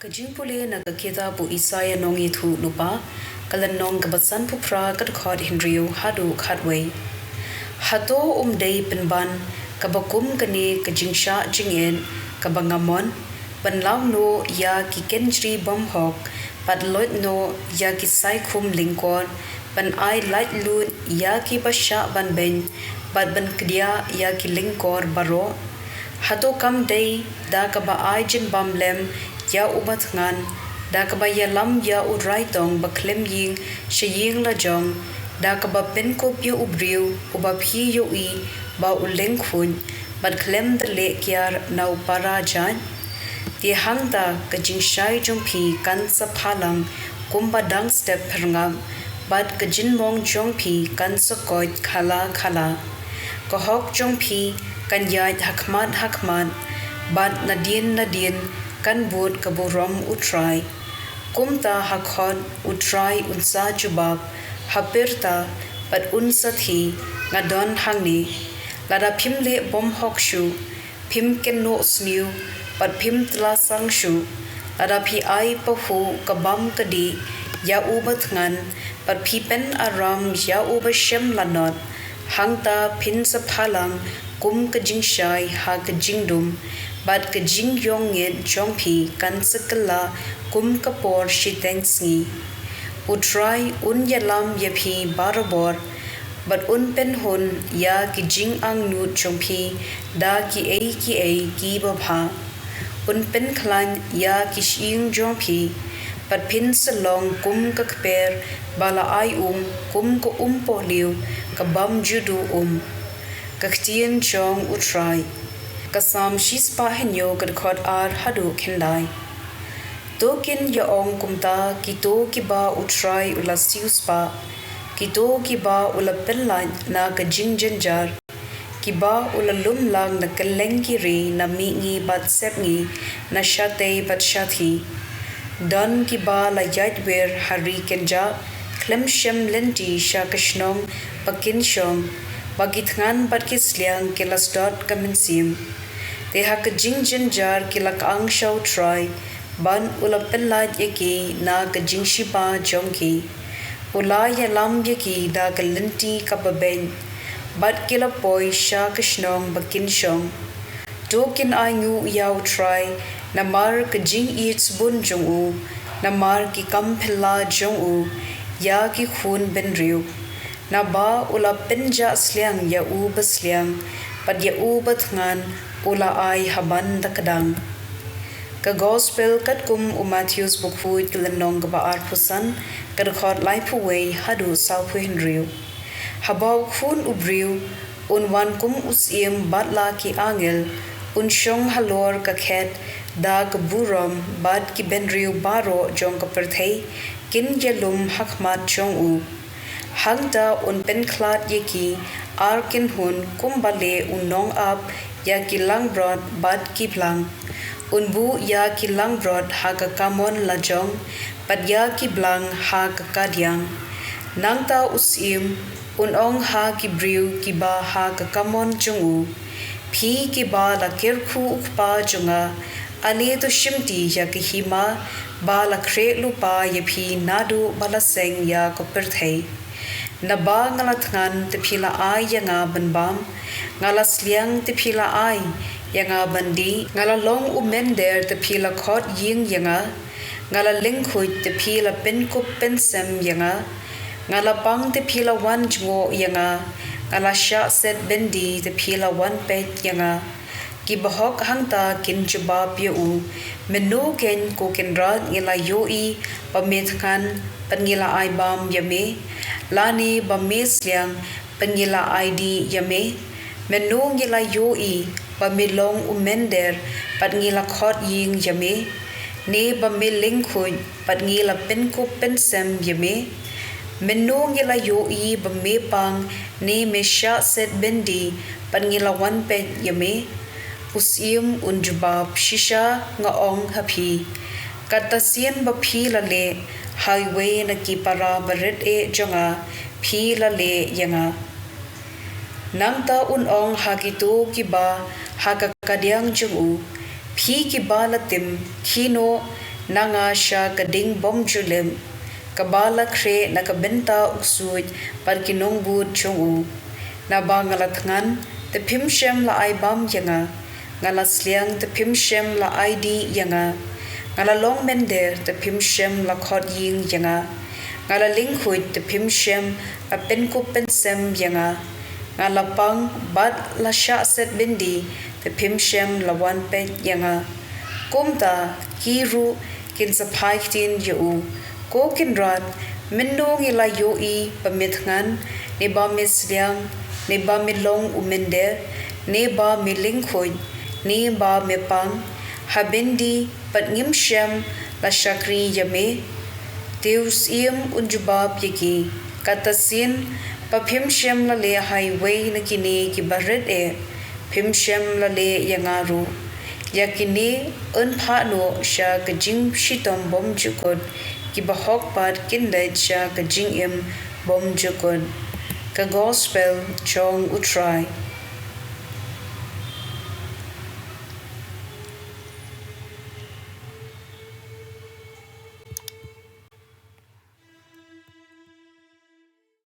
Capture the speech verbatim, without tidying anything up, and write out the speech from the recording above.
Ka jingpule na ka kitab u Isaïah Nongïathuhlypa, ka lynnong kaba sanphew phra, ka dkhot hynriew haduh khatwei. Hato ym dei pynban kaba kum kane ka jingshah jingit kaba nga mon? Pynlaw noh ïa ki kynjri bymhok, bad loit noh ïa ki saikhum lyngkor, ban ai laitluid ïa kiba shah ban beiñ, bad ban kdiah ïa ki lyngkor baroh. Hato kam dei da kaba ai jingbam lem ïa uba thngan, da kaba ïalam ïa u raitong ba khlem ïing sha ïing la jong, da kaba pynkup ïa u briew uba phi ïohi ba u lyngkhuid, bad khlem da leh kiar na u para jait? Te hangta ka jingshai jong phi kan sa phalang kumba dang step phyrngap, bad ka jinmong jong phi kan sa koit khala khala. Ka hok jong phi kan ïaid ha khmat ha khmat, bad nadien nadien kan bud ka burom U Trai. Kumta ha khot U Trai un sa jubab, ha pyrta, bad un sa thie, nga don hangne. Lada phim leh bymhok shuh, phim kynnoh sniew, bad phim tla sang shuh, lada phi ai pahuh ka bam ka dih ïa uba thngan, bad phi pynaram ïa uba shem lanot, hangta phin sa phalang kum ka jingshai ha ka jingdum, bad ka jingïong ngeit jong phi kan sa kylla kum ka por shiteng sngi. U Trai un ïalam ïa phi barabor, bad un pynhun ïa ki jingangnud jong phi da kiei kiei kiba bha. Un pynkhlaiñ ïa ki shyieng jong phi, bad phin sa long kum ka kper ba la ai um, kum ka umpohliew ka bym ju duh um. Ka ktien jong U Trai. Ka Salm shispah hynñiew, ka dkhot ar haduh khyndai. To kin ïa ong kumta kito kiba U Trai u la siewspah, kito kiba u la pynlait na ka jingjynjar, kiba u la lum lang na kylleng ki ri, na mihngi bad sepngi, na shatei bad shathie. Don kiba la ïaid wir ha ri kynjah, khlem shem lynti sha ka shnong ba kin shong, ba ki thngan bad ki sliang ki la sdot ka mynsiem. Te ha ka jingjynjar ki la kyang sha U Trai, bad u la pynlait ïa ki na ka jingshiba jong ki. U la ïalam ïa ki da ka lynti kaba beiñ, bad ki la poi sha ka shnong ba kin shong. To kin ainguh ïa U Trai namar ka jingïeit sbun jong u, namar ki kam phylla jong u ïa ki khun bynriew. Naba u la pynjah sliang ïa uba sliang, bad ïa uba thngan u la ai ha ban da kdang. Ka Gospel katkum u Mathaios, ba khuid, ka lynnong kaba arphew san, ka dkhot laiphew wei haduh sawphew hynriew. Haba u Khun u Briew un wan kum u syiem bad la ki angel, un shong halor ka khet da ka burom, bad ki bynriew baroh jong ka pyrthei kin ïalum ha khmat jong u. Hangta un pynkhlad ïa ki ar kynhun kumba leh u nongap ïa ki langbrot bad ki blang. Un buh ïa ki langbrot ha ka kamon lajong, bad ïa ki blang ha ka kadiang. Nangta u syiem un ong ha ki briew kiba ha ka kamon jong u, phi kiba la kyrkhu u Kpa jong nga, ale to shimti ïa ka hima ba la khreh lypa ïa phi naduh ba la seng ïa ka pyrthei. Naba nga la thngan te phi la ai ïa nga ban bam, nga la sliang te phi la ai ïa nga ban dih, nga la long u mynder te phi la khot ïing ïa nga, nga la lyngkhuid te phi la pynkup pynsem ïa nga, nga la pang te phi la wan jngoh ïa nga, nga la shah set byndi te phi la wan peit ïa nga. Kiba hok hangta kin jubab ïa u, mynno keiñ ko Kynrad ngi la ïohi ba me thngan bad ngi la ai bam ïa me, lane ba me sliang bad ngi la ai dih ïa me? Mynno ngi la ïohi ba me long u mynder bad ngi la khot ïing ïa me, ne ba me lyngkhuid bad ngi la pynkup pynsem ïa me? Mynno ngi la ïohi ba me pang ne me shah set byndi bad ngi la wan peit ïa me? U syiem un jubab, shisha nga ong ha phi, katta sien ba phi la leh ha iwei na ki para barit eh jong nga, phi la leh ïa nga. Nangta un ong ha kito kiba ha ka kadiang jong u, phi kiba la tim, khie noh, na nga sha ka ding bymjulip, kaba la khreh na ka bynta u ksuid bad ki nongbud jong u. Naba nga la thngan, te phim shym la ai bam ïa nga. Nga la sliang, te phim shym la ai dih ïa nga. Nga la long mynder, te phim shym la khot ïing ïa nga. Nga la lyngkhuid, te phim shym la pynkup pynsem ïa nga. Nga la pang bad la shah set byndi, te phim shym la wan peit ïa nga. Kumta ki ruh kin sa phai ktien ïa u, Ko Kynrad, mynno ngi la ïohi ba me thngan, ne ba me sliang, ne ba me long u mynder, ne ba me lyngkhuid, ne ba me pang ha byndi, bad ngim shym la shakri ïa me? Te u syiem un jubab ïa ki, Katta sien, ba phim shym la leh ha iwei na kine kiba rit eh, phim shym la leh ïa nga ruh. Ïa kine yn phah noh sha ka jingshitom bymjukut, kiba hok pat kin leit sha ka jingim bymjukut. Ka Gospel jong U Trai.